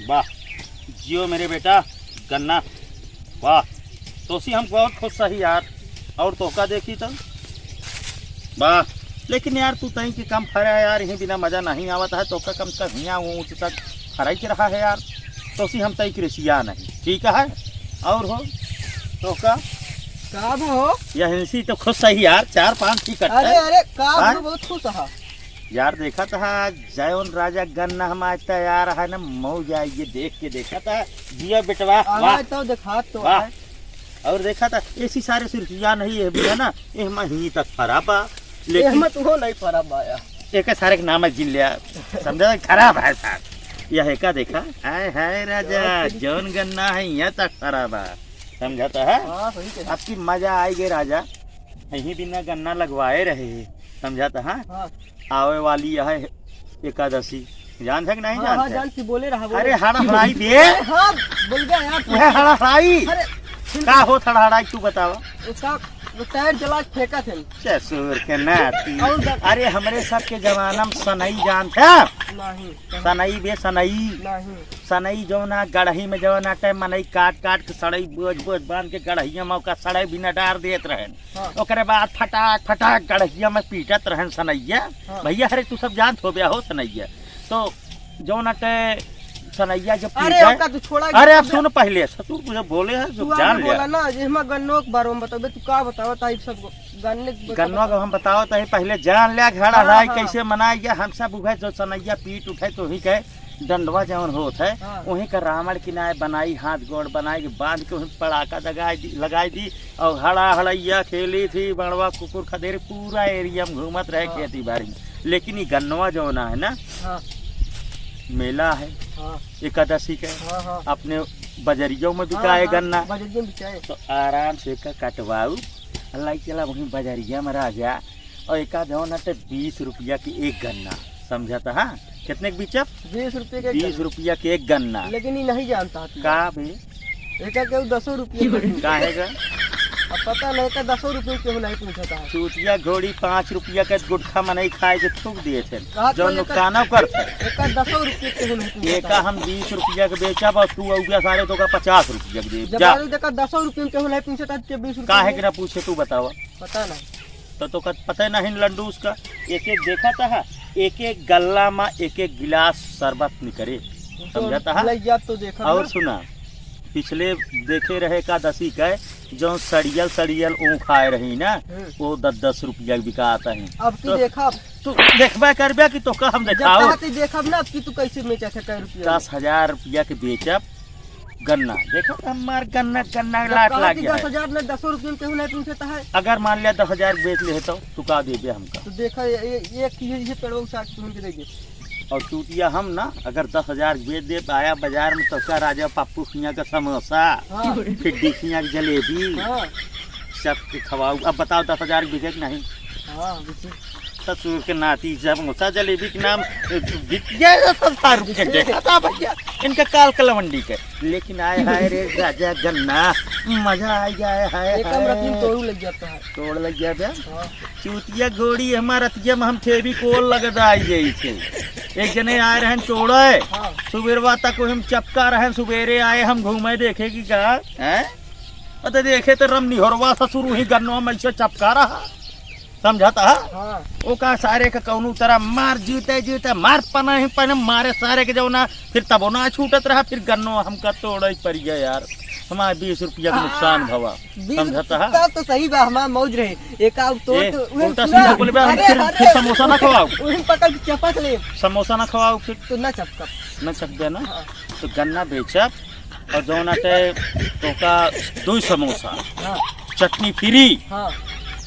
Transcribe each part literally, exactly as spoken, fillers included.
वाह, जियो मेरे बेटा गन्ना, वाह, तोसी हम बहुत खुश सही यार। और तोका देखी तो, वाह, लेकिन यार तू तई के कम फरा यार, यहीं बिना मजा नहीं आवत है। तोका कम से कम हियाँ ऊँच तक फराई के रहा है यार, तोसी हम तई कृषिया नहीं, ठीक है। और हो तोका का बा हो? यह हिंसी तो खुश सही यार, चार पाँच ही कट्टा। अरे, अरे, का हाँ? बा, बहुत खुश है। यार देखत हा, जौन राजा गन्ना हम आज तैयार है ना, मौज आई ये देख के। देखत हा, जिया बेटवा, वाह। आवाज तो देखा तो वाह। है। और देखत हा, ऐसी सारे सिर्फिया नहीं है भैया ना, ये हम ही तक फरा बा। लेकिन एहमा तो हो नहीं फरा बा यार। एक सारे के नाम है जिन लिया, समझा, खराब है सार। यह है का देखा, हाय हाय राजा, जौन गन्ना है यहाँ तक फरा बा, समझा तो है। हाँ, सही कहे। आपकी मजा आई गई राजा, यहीं बिना गन्ना लगवाए रहे, समझा तो है। हाँ। आवे वाली है एकादशी, जान है कि नहीं हाँ, जान हाँ, है? जान की बोले रहा, बोले। अरे हड़हड़ाई दे। अरे हाँ, बोल गया यार तू। वह हड़हड़ाई। अरे, का हो हड़हड़ाई तू बतावा? उसका वो टायर जला के फेंका थे। ससुर के नाती। और ग- अरे हमरे सबके जमाना में सनई जान था? नहीं। सनई बे सनई। नहीं। सनई जौना गढ़ही में जौना टाइम मनई काट काट के सड़ई बोझ बोझ बांध के गढ़हिया में ओका सड़ई भी न डार देत रहन। हाँ। ओकरे बाद फटाक फटाक गढ़हिया में पीटत रहन सनैया। हाँ। भैया, अरे तू सब जानत होबे हो सनैया। तो जौन अटे सनैया जब अरे पीटे, ओका तू छोड़ा, अरे अब सुन पहले, ससुर तू जब बोले है, तू जब जान आगे लिया। बोला ना, जे हमार गन्नो के बारे में बताबे, तू का बतावा, ताई सब गन्ने के गन्नो का हम बताओ, ताई पहले जान लिया, घर हाँ, अढ़ाई हाँ। कैसे मनाई गया, हम सब उहे जो सनैया पीट उठे, तो ही कहे डंडवा जौन होत है, हाँ। वहीं का रावण की नाय बनाई, हाथ गोड़ बनाई के बांध के वहीं पड़ाका लगाई दी, लगाई दी और हड़ा हड़ैया खेली थी, बड़वा कुकुर खदेरी पूरा एरिया में घूमत रहे हाँ। खेती बाड़ी में। लेकिन ये गन्नवा जौन है ना, हाँ। मेला है, हाँ। एकादशी के, हाँ, हाँ। अपने बजरियों में हाँ, बिकाए हाँ, गन्ना, बजरिया में बिकाए। तो आराम से का कटवाऊ, लाई चला वहीं बजरिया में राजा, और एका जौन अटे बीस रुपया के एक गन्ना, समझत हा? कितने के बेचब? बीस रुपये के बीस गन्ना। रुपया के एक गन्ना। लेकिन ये नहीं जानता था। का बे? एका केहू दसो रुपये का बेचता। काहे का? अब पता नहीं, एका दसो रुपये केहू नहीं पूछता है। चूतिया घोड़ी पाँच रुपया के गुटखा मनई खाए के थूक दिए थे, कहा तो जो एका नुकसानो करते। एका दसो रुपये केहू नहीं पूछता एका है। हम बीस रुपया के बेचब और तू अउगा सारे तो का पचास रुपया के देब। जब जा। बारू देखा दसो रुपये में केहू नहीं पूछता, के बीस रुपये काहे में? के ना पूछे तू बतावा? पता नहीं। तो, तो का पता नहीं लंडूस का, एक एक देखत हा, एक एक गल्ला मा एक एक गिलास शरबत निकरे, तो समझत हा? लग जात तो देखब और ना। सुना, पिछले देखे रहे एकादशी का, जो सड़ियल सड़ियल ऊँख आए रही ना, हम्म। वो दस दस रुपया के बिकात है। अब की तो देखब। तू देखबे करबे कि तो का हम जब देखाओ? कहा तू देखब ना, अब की तू कैसे बेचा था, कै रुपया में? दस हजार रुपया के बेचब, गन्ना, देखो तो हमार गन्ना, गन्ना जब लाट कहा लाग कि गया है। दस हजार ना, दसो रुपये में केहू नहीं पूछता है। अगर मान लिया दस हजार बेच ले तो तू का देबे हमका? तो देखा, ये, ये, ये, ये, ये पेड़वा उछाल के तुमन के दे दे। और चूतिया हम ना, अगर दस हजार बेच दे, आया बाजार में तो का राजा पप्पू खिया का समोसा, हाँ। फिर डिखिया की जलेबी, हाँ। सबके खवाऊ। अब बताओ दस हजार बिके कि नहीं? हाँ, बिल्कुल। ससुर के नाती, समोसा जलेबी के नाम, ए, बिटिया ये सब सारू के देखा था भैया, इनका काल कलवंडी के। लेकिन आए हाय रे राजा गन्ना, मजा आ गया है, हाय एक हम रत्ती में हाय। तोड़ू लग जाता है। तोड़ लग गया बे। हाँ। चूतिया घोड़ी हमार रतिया में हम फेविकोल लगत आई गई थे। एक जने आए रहन चोड़े, हाँ। सुबेरवा तक हम चपका रहन, सुबेरे आए हम घूमे देखे कि का, हैं? अते देखे तो रम निहोरवा ससुर ही गन्नवा में ऐसे चपका रहा। समझत हा? हाँ। ओका सारे के कौनो तरह मार जूते जूते मार पना ही पने मारे सारे के जौना, फिर तबो ना छूटत रहा, फिर गन्नो हमका तोड़े पड़ गया यार, हमारे बीस रुपया के नुकसान भवा। बीस समझत हा? तब तो सही बा, हमार मौज रहे। एक आउ तो, ए, तो उहे उल्टा सुना। सीधा बोलबे, हम अरे, फिर, अरे, फिर समोसा ना खवाओ। उहे पकड़ के चपक ले। समोसा ना खवाओ फिर। तो ना चपकब। ना चपबे ना? हाँ। तो गन्ना बेचब और जौन आटे तोका दो समोसा, हाँ। चटनी फ्री हाँ।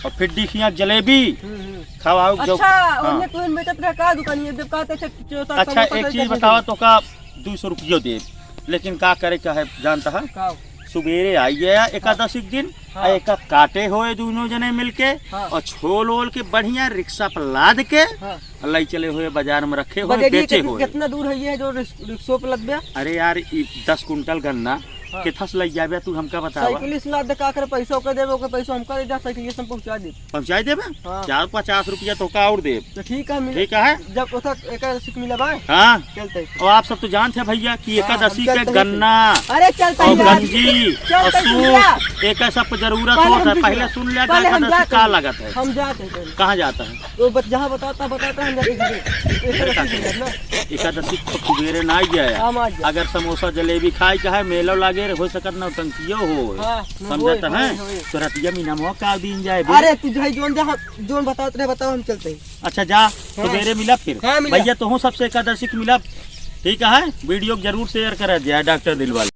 और फिर डिखिया जलेबी हम्म, हम्म। खवाओ जो, अच्छा, हाँ। उन्हें तुहन बेचत रह का दुकान ये जब कहते अच्छा, जो सात अच्छा, समोसा एक चीज बतावा, तोका दो सौ रुपयो देब, लेकिन का करे का है जानता है? का? सुबेरे आई गया एकादशी के दिन, हाँ। आ एका काटे होए दोनों जने मिलके, हाँ। और छोल ओल के बढ़िया रिक्शा पर लाद के, हाँ। और लाई चले हुए बाजार में रखे हुए, बजरिया बेचे कित-, हुए। कितना दूर है ये जो रिस-, रिक्शो पे लद गया? अरे यार, ई दस कुंटल गन्ना, केथस लइ जाबे तू हमका बतावा। साइकिल से लाद दे, का करे, पैसा ओके देबे, ओके पैसा हमका दे दे, साइकिल से हम पहुँचा देब। पहुँचाइ देबे? हाँ। चार पचास रुपया तोहका और देब। तो ठीक है, मिले। ठीक है? जब ओथा एकादशी के मिला बा। हाँ। चलते हैं। और आप सब तो जानते हैं भैया कि हाँ, एकादशी हम के चलते हैं। गन्ना अरे चलते और हैं यार। गंजी चलते और हैं सूप, भैया। एक सब जरूरत पहले होता है। हम पहले सुन लिया पहले हम एकादशी जाते का हैं। लागत है। हम जाते हैं पहले। कहाँ जाता है? वो बत-, जहाँ बताता, बताता हम जाते हैं। एकादशी के दिन ना। एकादशी को सुबेरे ना आ जाए। हम आ जाए। अगर समोसा जलेबी खाए चाहे मेलो लागे, हो सकत नौटंकियो हो। हाँ, समझत होए, है? होए, होए। तो रतिया में नमो का दिन जाए बे। अरे तू जो है जोन जा, हम जोन बताओ तेरे बताओ, हम चलते हैं। अच्छा जा, हाँ। सुबेरे मिला फिर। हाँ, मिला। भैया तोहू सबसे एकादशी के मिला। ठीक है, वीडियो के जरूर share करा जाए डॉक्टर दिलवाले।